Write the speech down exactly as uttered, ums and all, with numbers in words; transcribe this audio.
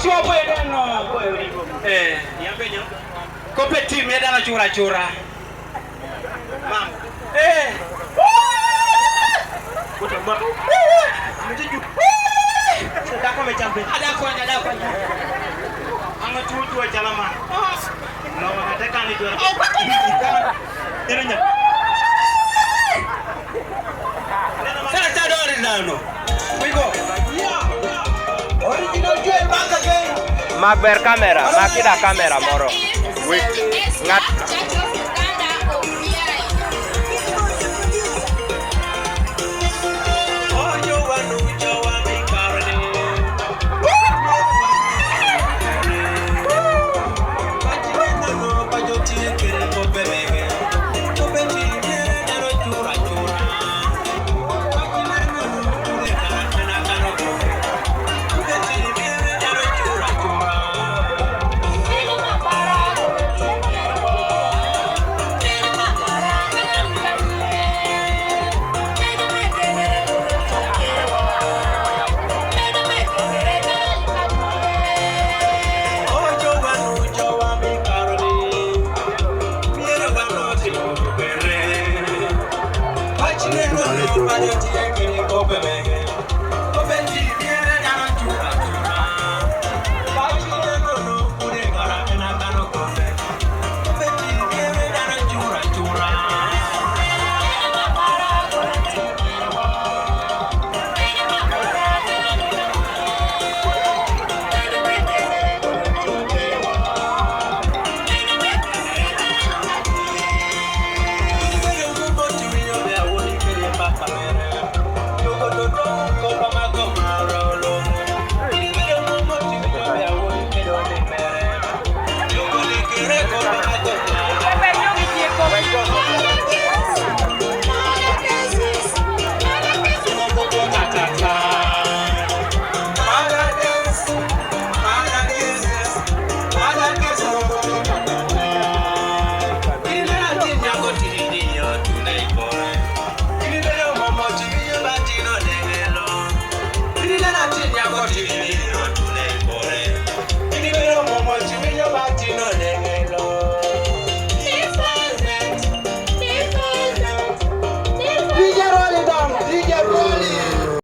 Ko pe dano. Eh. Ko pe tim ya dano cura-cura. Mam. Eh. Ada ko, ada ko. Ama tutu aja lama. Lo mana tekan itu. Ini nya. Sasa dori nano. We go. Original J back again. Mak ber kamera, mak ida kamera moro. Wait. Ngat.